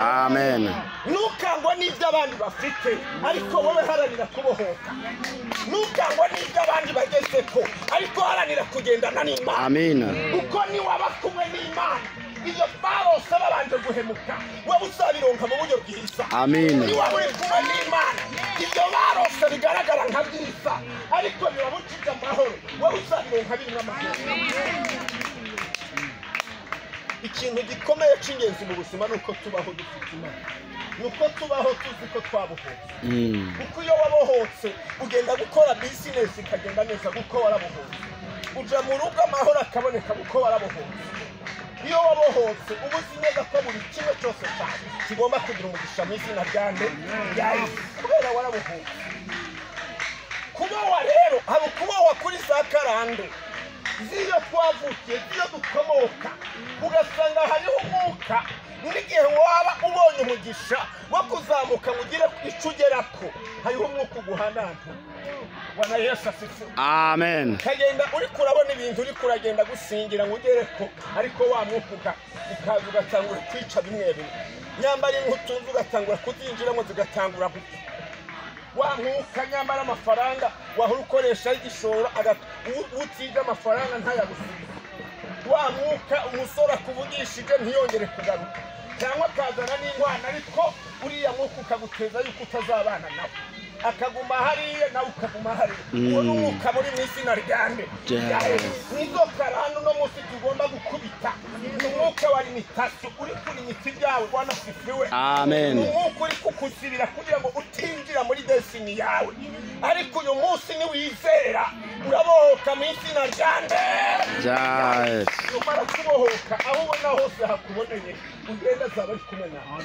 Amen. Ntukangwa n'ibyo abandi bafite, ariko wowe haranira kubohoka. Ntukangwa n'ibyo abandi bagezeko, ariko haranira kugendana n'Imana. Amen. Kuko niwaba kumwe n'Imana, iyo barose babanje guhemuka, wowe uzabironka mu buryo bwiza. Amen. Niwaba uri kumwe n'Imana, ibyo barose bigaragara nka byiza, ariko bibabujije amahoro, wowe uzabironka birimo amahoro. Ikintu gikomeye cy'ingenzi mu buzima ni uko tubaho dufite Imana, ni uko tubaho tuzi ko twabohotse. Kuko iyo wabohotse ugenda gukora bizinesi ikagenda neza kuko warabohotse, uja mu rugo amahoro akaboneka kuko warabohotse. Iyo wabohotse uba uzi neza ko buri kimwe cyose cyawe kigomba kugira umugisha mu izina rya nde? Rya Yesu, kubera warabohotse. Kubohwa rero hari ukubohwa kuri za karande z'iyo twavukiye, z'iyo dukomoka, ugasanga hariho umwuka n'igihe waba ubonye umugisha wo kuzamuka ngo ugire icyo ugerako, hariho umwuka uguhananta. Bwana Yesu asifiwe. Amen. Kagenda uriko urabona ibintu, uriko uragenda gusingira ngo ugereko, ariko wa mwuka ukaza ugatangura kwica bimwe bimwe, nyambara inkutunzi ugatangura kuzinjiramo zigatangura gupfa. Wa mwuka nyambara amafaranga wahora ukoresha igishoro, utije amafaranga ntayagusubize. Wa mwuka umusore akuvugishije ntiyongere kugaruka, cyangwa akazana n'ingwana, ariko uriya mwuka ukaguteza yuko utazabana nawe, akaguma hariya nawe ukaguma hariya. Uwo ni umwuka muri mu izina rya nde? Rya Yesu. Nizo karande uno munsi tugomba gukubita. Ni umwuka wa limitation uri kulimita ibyawe. Bwana asifiwe. Amen. Ni umwuka uri kukuzibira kugira ngo utinjira muri destiny yawe, ariko uyu munsi niwizera urabohoka mu izina rya nde? Rya Yesu. Numara kubohoka, aho ubona hose hakuboneye ugenda azaba ari kumwe nawe.